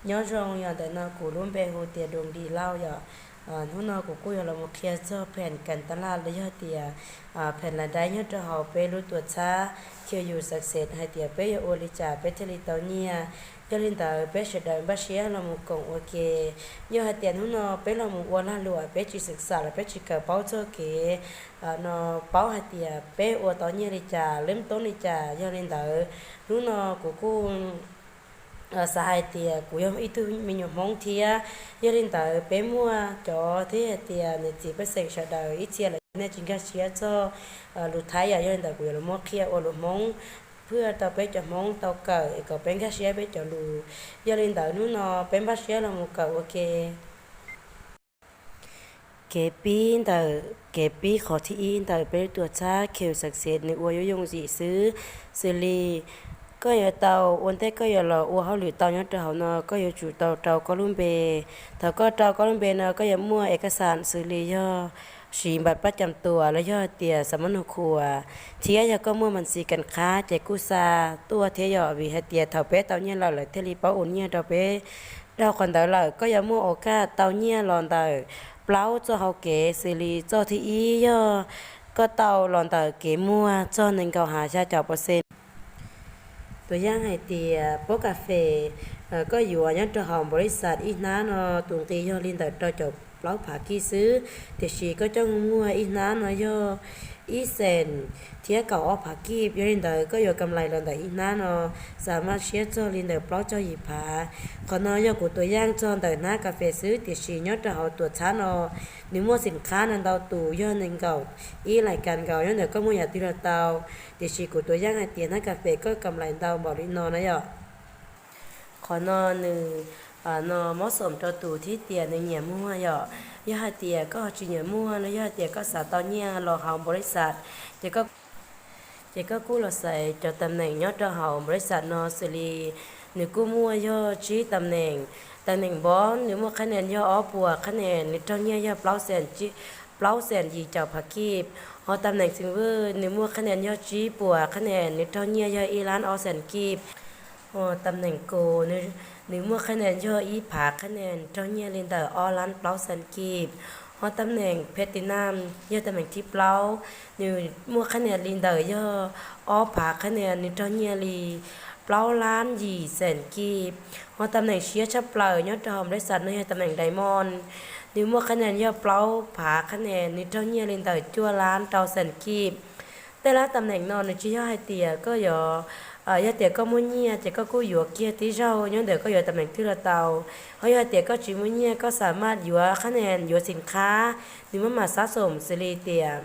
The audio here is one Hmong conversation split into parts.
Nyob zoo, yog ntawm no kuv lub npe hu tias Doo Dis Lauj yom. Hnub no kuv kuj yuav los mus qhia txog pheem kas tas laj los yog tias pheem las dai nyob rau hauv peb lub tuam txhab Q U Success hais tias peb yuav ua li cas peb thiaj li tau nyiaj. Yog li ntawd peb sawv daws npaj siab los mus koom ua ke. Yog hais tias hnub no peb los mus ua lag luam peb tsis xwm xam los peb tsis kawm paub txog kev no, paub hais tias peb ua tau nyiaj li cas, leb toob li cas. Yog li ntawd hnub no kuv kuj xav hais tias kuv yog ib tug me nyuam Hmoob thiab. Yog li ntawd peb muaj cov thiab hais tias niam txiv pej xeem sawv daws ib txhia lawv nej tsis nkag siab txog lus Thaib yom. Yog li ntawd kuv yuav los muab qhia ua lus Hmoob, phwj rau peb cov Hmoob tau kawm es kom peb nkag siab peb cov lus. Yog li ntawd hnub no peb npaj siab los mus kawm ua ke. Kev pib ntawm, kev pib qhov thib ib ntawm peb lub tuam txhab Q U Success nws ua yooj yooj yim xwb, xws li koj yuav tau ua ntej koj yuav los ua hauj lwm tau nyob rau hauv no, koj yuav tsum tau rau koj lub npe. Thaum koj rau koj lub npe no koj yuav muaj ev kas xam xws li yog siv npam paj cam tuam los yog tias xam mab nug khuam, thiab yog koj muaj mas ntxiv kas qhab ces kuj xa tuaj thiab yom, vim hais tias thaum peb tau nyiaj lawm lawv thiaj li paub ua nyiaj rau peb. Dhau qhov ntawd lawm koj yuav muaj ua kaj tau nyiaj los ntawm plaub txoj hau kev, xws li txoj thib ib yog koj tau los ntawm kev muag txog nees nkaum has xya caum percent. Tus yaj hais tias pob kas fes koj yuav nyob rau hauv npaum li xam ib hnab no tus nqi yog li ntawm rau caum plaub phav kij xwb, tiam sis koj coj muag ib hnab no yog ib xees thiab kaum ob phav kij. Yog li ntawd koj yuav kam lais los ntawm ib hnab no xam maj siab txog li ntawm plaub caug yim phav. Qhov no yog kuv tus yaj txog ntawm hnab kas fes xwb, tiam sis nyob rau hauv tuam txhab no nws muaj xim qhab no ntau tus yog nees nkaum ib lais kas nkaus, nyob ntawm koj muaj yam twg los tau. Tiam sis kuv tus yaj hais tias hnab kas fes koj kam lais ntau npaum li no na yom. Qhov no nws no mob xoom rau tus thiab tias nws nyiam muag yom. Yog hais tias koj ho tsis nyiam muag los yog hais tias koj xav tau nyiaj los hauv npaum li xam, ces koj kuj los xaiv cov tam neem nyob rau hauv npaum li xam no xws li nws kuj muaj yog tsib tam neem. Tam neem npob nws muaj qhab nees yog ob puas qhab nees, nws raug nyiaj yog plaub xees, plaub xees yim caum phav kij. Ho tam neem xeem vwj nws muaj qhab nees yog tsib puas qhab nees, nws raug nyiaj yog ib lab ob xees kij. Ho tam neem kus nws muaj qhab nees yog ib phav qhab nees, raug nyiaj li ntawm ob lab plaub xees kij. Ho tam neem phe tis nam yog tam neem thib plaub, nws muaj qhab nees li ntawm yog ob phav qhab nees, nws raug nyiaj li plaub lab yim xees kij. Ho tam neem siab tshaj plaws nyob rau hauv npaum li xam no yog tam neem diamond, nws muaj qhab nees yog plaub phav qhab nees, nws raug nyiaj li ntawm cuaj lab rau xees kij. Tej lab tam neem no nws tsis yog hais tias koj yuav, yog tias koj muaj nyiaj ces koj kuj yuav kiag tib zaug, nyob ntawm koj yuav tam neem twg los tau. Ho yog hais tias koj tsis muaj nyiaj koj xam maj yuav qhab nees, yuav xim qhab, nws maj mam xab xoom xws li tias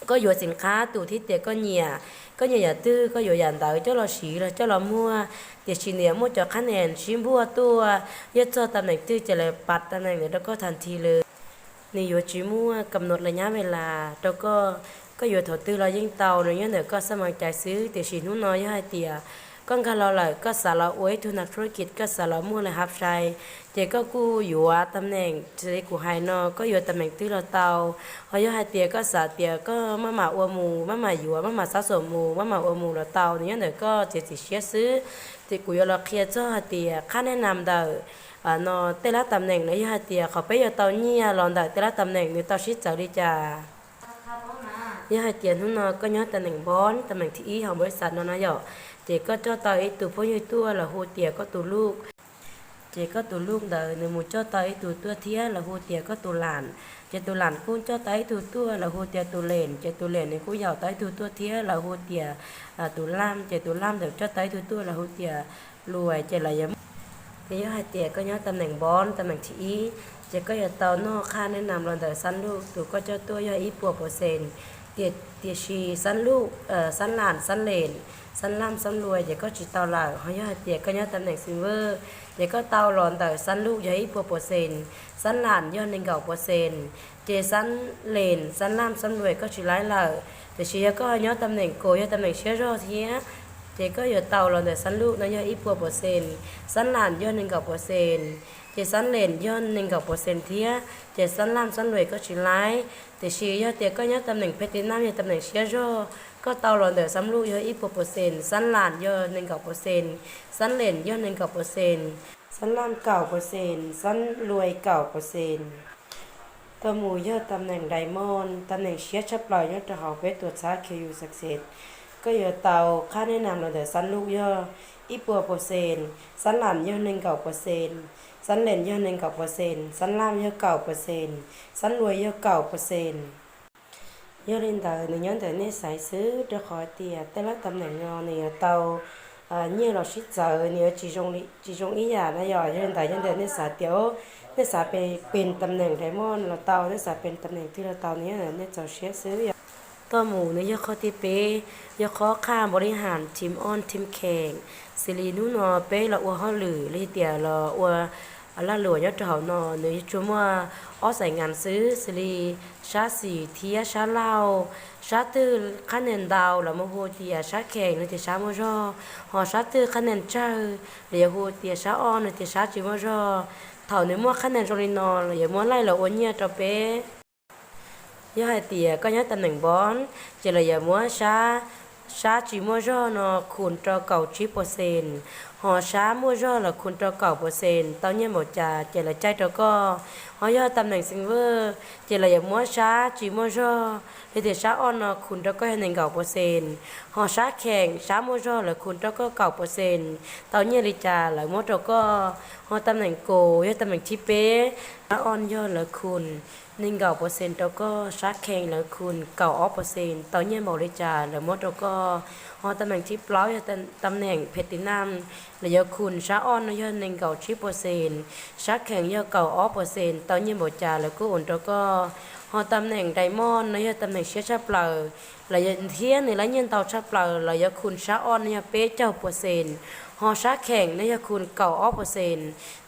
koj yuav xim qhab tus thiab tias koj nyiam, koj nyiam yam twg koj yuav yam ntawd coj los siv los coj los muag. Tiam sis nws yuav muaj cov qhab nees sib npuaj tuaj, yog txog tam neem twg ces lawv pam tam neem ntawd rau koj tag nthi lawm. Nws yuav tsis muaj kam num laj nyab ve las rau koj, koj yuav thaum twg los yeej tau, nws nyob ntawm koj xab mas cai xwb. Tiam sis hnub no yog hais tias koj nkag los lawm koj xav los ua ib tug nas thuj kij, koj xav los muag lawm hab sai, ces koj kuj yuav tam neem xws li kuv hais no, koj yuav tam neem twg los tau. Ho yog hais tias koj xav tias koj maj mam ua mus, maj mam yuav, maj mam xab xoom mus, maj mam ua mus los tau, nws nyob ntawm koj txiav txim siab xwb. Ces kuv yuav los qhia txog hais tias qhab nab nam ntawm no tej lab tam neem no yog hais tias qhov peb yuav tau nyiaj los ntawm tej lab tam neem nws tau sib txawv li cas. Yog hais tias hnub no koj nyob tam neem npob, tam neem thib ib hauv npaum li xam no no yom, ces koj coj tau ib tug phooj ywg tuaj los hu tias koj tus luj, ces koj tus luj ntawd nws mus coj tau ib tug tuaj thiab los hu tias koj tus lam, ces tus lam kuj coj tau ib tug tuaj los hu tias tus lem, ces tus lem nws kuj yaum tau ib tug tuaj thiab los hu tias tus laj, ces tus laj ntawd coj tau ib tug tuaj los hu tias luas, ces lawv yuav, ces yog hais tias koj nyob tam neem npob, tam neem thib ib, ces koj yuav tau noj qhab nab nam los ntawm xab luj, tus koj coj tuaj yog ib puas pawv xees. Tiam sis xab luj, xab lam, xab lem, xab laj, xab luas ces koj tsis tau lawm. Ho yog hais tias koj nyob tam neem xeem vwj, ces koj tau los ntawm xab luj yog ib puas pawv xees, xab lam yog nees nkaum pawv xees, ces xab lem, xab laj, xab luas koj tsis laib lawm. Tiam sis yog koj nyob tam neem kus yog tam neem siab zog thiab, ces koj yuav tau los ntawm xab luj no yog ib puas pawv xees, xab lam yog nees nkaum pawv xees, ces xab lem yog nees nkaum pawv xees thiab, ces xab laj, xab luas koj tsis laib. Tiam sis yog tias koj nyob tam neem phe tis nam yog tam neem siab zog, Koj tau los ntawm xab luj yog ib puas percent, xab lam yog nees nkaum percent, xab lees yog nees nkaum percent, xab lam kaum percent, xab luis kaum percent. Tuaj mus yog tam neem diamond, tam neem siab tshaj plaws nyob rau hauv peb tuam txhab Q U Success. Koj yuav tau qhab nej nam los ntawm xab luj yog ib puas percent, xab lam yog nees nkaum percent, xab lees yog nees nkaum percent, xab lam yog kaum percent, xab luis yog kaum percent. Yog li ntawd nws nyob ntawm nej xaiv xwb, rau qhov tias tej lab tam neem no nws yuav tau nyiaj los sib txawv, nws yuav tsis zoo ib yam na yom. Yog li ntawd nyob ntawm nej xav tias nej xav pes tam neem diamond los tau, nej xav pes tam neem twg los tau, nws nyob ntawm nej txaus siab xwb yom. Tuaj mus nws yog qhov thib peb, yog qhov qhaj npaum li has team on team kheem. Xws li hnub no peb los ua hauj lwm los yog tias los ua lag luam nyob rau hauv no, nws yuav tsuas muaj ob xais ngas xwb, xws li sab xis thiab sab laug. Sab twg qhab nees ntau los mus hu tias sab kheem no tias sab muaj zog, ho sab twg qhab nees tsawg los yuav hu tias sab on no tias sab tsis muaj zog. Thaum nws muaj qhab nees zoo li no los yuav muab laij los ua nyiaj rau peb. Yog hais tias koj nyob tam neem npob, ces lawv yuav muab sab, sab tsis muaj zog no khum rau kaum tsib percent, ho sab muaj zog los khum rau kaum percent, tau nyiaj npaum cas ces lawv caij rau koj. Ho yog tam neem silver, ces lawv yuav muab sab tsis muaj zog los tias sab on no khum rau koj yog nees nkaum percent, ho sab kheem sab muaj zog lawv khum rau koj kaum percent, tau nyiaj li cas lawv muab rau koj. Ho tam neem gold yog tam neem thib peb, sab on yog lawv khum nees nkaum percent rau koj, sab kheem lawv khum kaum ob percent, tau nyiaj npaum li cas lawv muab rau koj. Ho tam neem thib plaub yog tam neem platinum, lawv yuav khum sab on no yog nees nkaum tsib percent, sab kheem yog kaum ob percent, tau nyiaj npaum cas lawv kuj ua rau koj. Ho tam neem diamond no yog tam neem siab tshaj plaws, lawv thiab nws lab nyiaj ntau tshaj plaws, lawv yuav khum sab on no yog peb caug percent, ho sab kheem no yog khum kaum ob percent,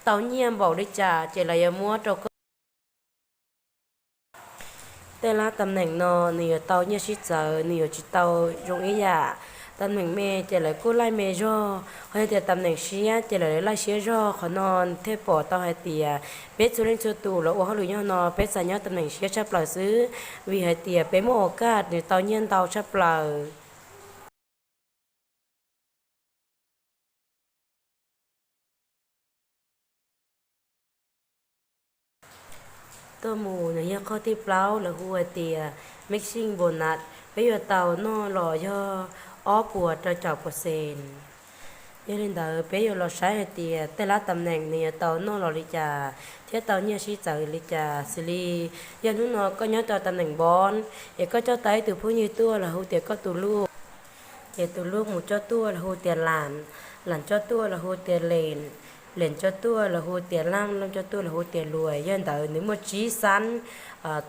tau nyiaj npaum li cas ces lawv yuav muab rau koj. Tej lab tam neem no nws yuav tau nyiaj sib txawv, nws yuav tsis tau zoo ib yam. Tam neem me ces lawv kuj laij me zog, ho yog tias tam neem siab ces lawv laij siab zog. Qhov no thiaj pom tau hais tias peb txhua leej txhua tus los ua hauj lwm nyob no peb txais nyob tam neem siab tshaj plaws xwb, vim hais tias peb muaj ua kaj nws tau nyiaj ntau tshaj plaws. Tuaj mus nws yog qhov thib plaub lawv hu hais tias mixing bonus, peb yuav tau noj los yog ob puas rau caum percent. Yog li ntawd peb yuav los saib hais tias tej lab tam neem nws yuav tau noj los li cas thiab tau nyiaj sib txawv li cas. Xws li yog hnub no koj nyob rau tam neem npob, es koj coj tau ib tug phooj ywg tuaj los hu tias koj tus luj, ces tus luj mus coj tuaj los hu tias lam, lam coj tuaj los hu tias lees, lees coj tuaj los hu tias laj, laj coj tuaj los hu tias luis. Yog ntawd nws muaj tsib xab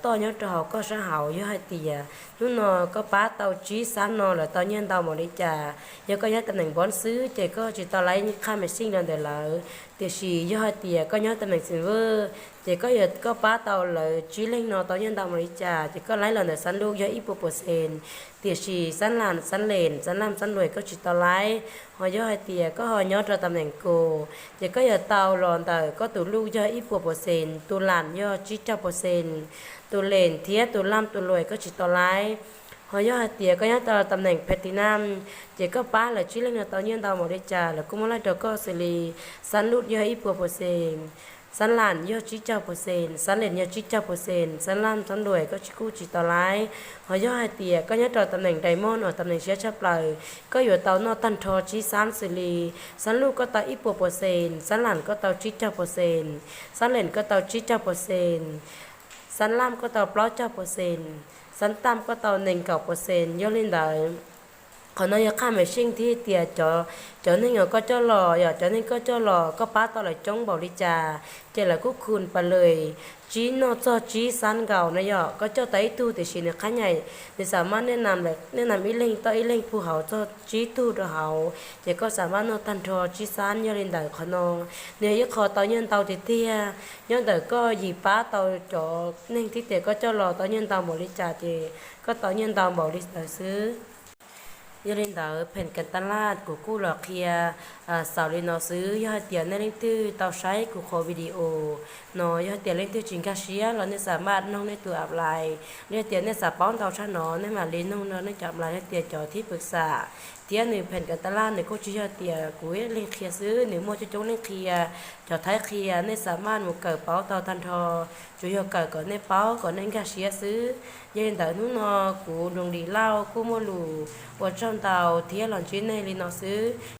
toj nyob rau hauv koj sab hauv. Yog hais tias hnub no koj pab tau tsib xab no lawm tau nyiaj ntau npaum li cas. Yog koj nyob tam neem npob xwb ces koj tsis tau laib qhaj mixing los ntawm lawv. Tiam sis yog hais tias koj nyob tam neem silver, ces koj yog koj pab tau lawv tsib leeg no tau nyiaj ntau npaum li cas ces koj laib los ntawm xab luj yog ib puas percent, tiam sis xab lam, xab lees, xab laj, xab luis koj tsis tau laib. Ho yog hais tias koj ho nyob rau tam neem gold, ces koj yuav tau los ntawm koj tus luj yog ib puas percent, tus lam yog tsib caug percent, tus lees thiab tus laj, tus luis koj tsis tau laib. Ho yog hais tias koj nyob rau tam neem platinum, ces koj pab lawv tsib leeg no tau nyiaj ntau npaum li cas lawv kuj muab laij rau koj, xws li xab luj yog ib puas percent, xab lam yog tsib caug percent, xab lees yog tsib caug percent, xab laj, xab luis koj tsis kuj tsis tau laib. Ho yog hais tias koj nyob rau tam neem diamond uas tam neem siab tshaj plaws, koj yuav tau noj tag nrho tsib xab, xws li xab luj koj tau ib puas percent, xab lam koj tau tsib caug percent, xab lees koj tau tsib caug percent, xab laj koj tau plaub caug percent, xab tam koj tau nees nkaum percent. Yog li ntawd, qhov no yog qhaj mexeej thiab tias cov, cov neeg uas koj coj los, yog cov neeg koj coj los koj pab tau lawv coob npaum li cas, ces lawv kuj khum pas lawm tsib noj txog tsib xab nkaus na. Yog koj coj tau ib tug tiam sis nws qhab nyaim, nws xam maj nej nam ib leeg tau ib leeg pub hauv txog tsib tug rau hauv, ces koj xam maj noj tag nrho tsib xab. Yog li ntawd qhov no nws yog ib qho tau nyiaj ntau tiag tiag. Nyob ntawm koj yim pab tau cov neeg thiab tias koj coj los tau nyiaj ntau npaum li cas ces koj tau nyiaj ntau npaum li ntawd xwb. Yog li ntawd pheem kas tas laj kuv kuj los qhia Xaus li no xwb, yog hais tias nej leej twg tau saib kuv qhov video no, yog hais tias leej twg tsis nkag siab los nej xav maj noog nej tus app Line, yog tias nej xav paub ntau tshaj no nej mam li noog rau nej cov app Line, yog tias cov thib pwv xam thiab nws pheem kas tas laj, nws kuj tsis yog tias kuv ib leeg qhia xwb, nws muaj coob coob leej qhia, cov Thaib qhia, nej xav maj mus kawm paub tau tag nrho, tsuas yog kawm kom nej paub kom nej nkag siab xwb. Yog li ntawd hnub no kuv Nroos Lis Lauj kuj muaj lus ua tsaug ntau thiab los ntsib nej li no xwb.